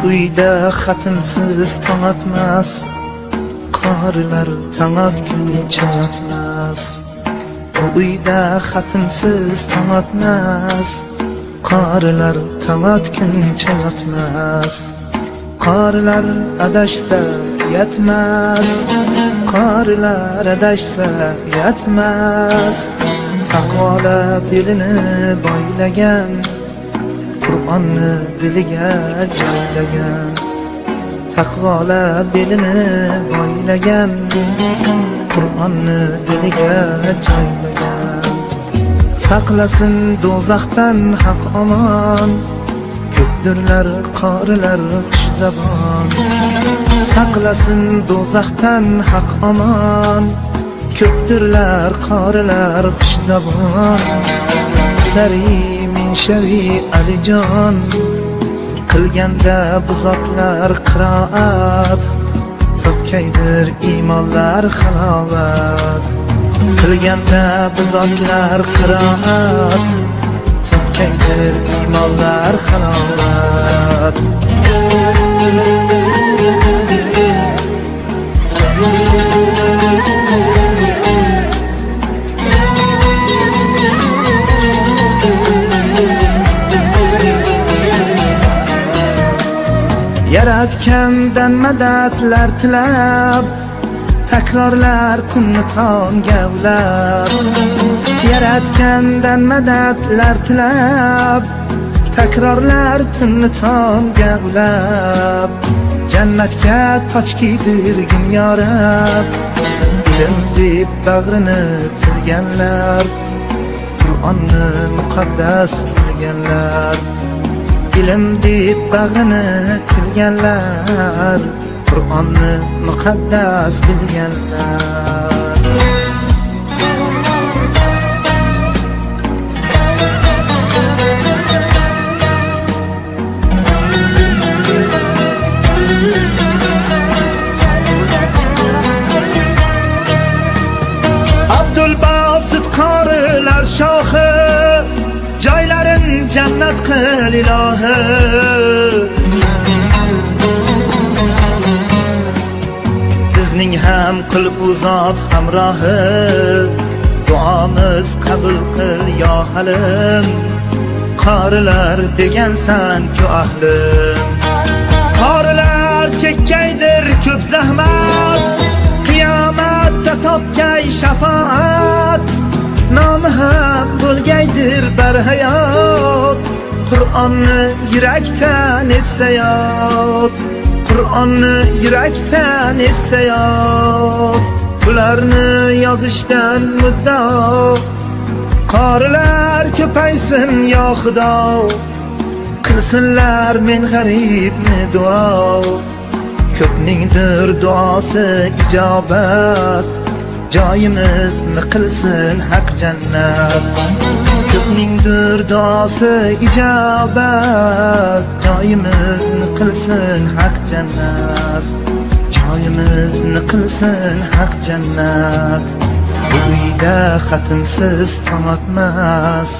Uyda xatmsiz tong otmas, qorilar tong otguncha yotmas. Bu uyda xatmsiz tong otmas, qorilar tong otguncha yotmas. Qorilar adashsa yetmas, qorilar adashsa yetmas. Taqvola belini boylagan, Qur'onni diliga joylagan. Taqvola belini boylagan, Qur'onni diliga joylagan. Saqlasin do'zaxdan haq omon, ko'pdirlar qorilar xushzabon. Saqlasin do'zaxdan haq omon, ko'pdirlar qorilar xushzabon. Sari Minshavi Alijon, qilganda bu zotlar qiroat, topgaydir iymonlar halovat. Qilganda bu zotlar qiroat, topgaydir iymonlar halovat. Yaratgandan madadlar tilab, takrorlar tunni tongga ulab. Yaratgandan madadlar tilab, takrorlar tunni tongga ulab. Jannatga toj kiydirgin yo Rab, ilm deb bag'rini tilganlar, Qur'onni muqaddas bilganlar. Ilm deb bag'rini tilganlar, Qur'onni muqaddas bilganlar. Abdulbosit qorilar shohi, joylarin jannat qil ilohi. Bizning ham qil u zot hamrohi, duomiz qabul qil yo halim. Qorilar degansan ku ahlim. Qorilar chekkaydir ko'p zahmat, qiyomatda topgay shafaat. Nomi ham bo'lgaydir barhayot, Qur'onni yurakdan etsa yod. Qur'onni yurakdan etsa yod. Bularni yozishdan muddao, qorilar ko'paysin yo Xudo. Qilsinlar men g'aribni duo, ko'pningdir duosi ijobat. Joyimizni qilsin haq jannat, ko'pningdir duosi ijobat. Joyimizni qilsin haq jannat, joyimizni qilsin haq jannat. Bu uyda xatmsiz tong otmas,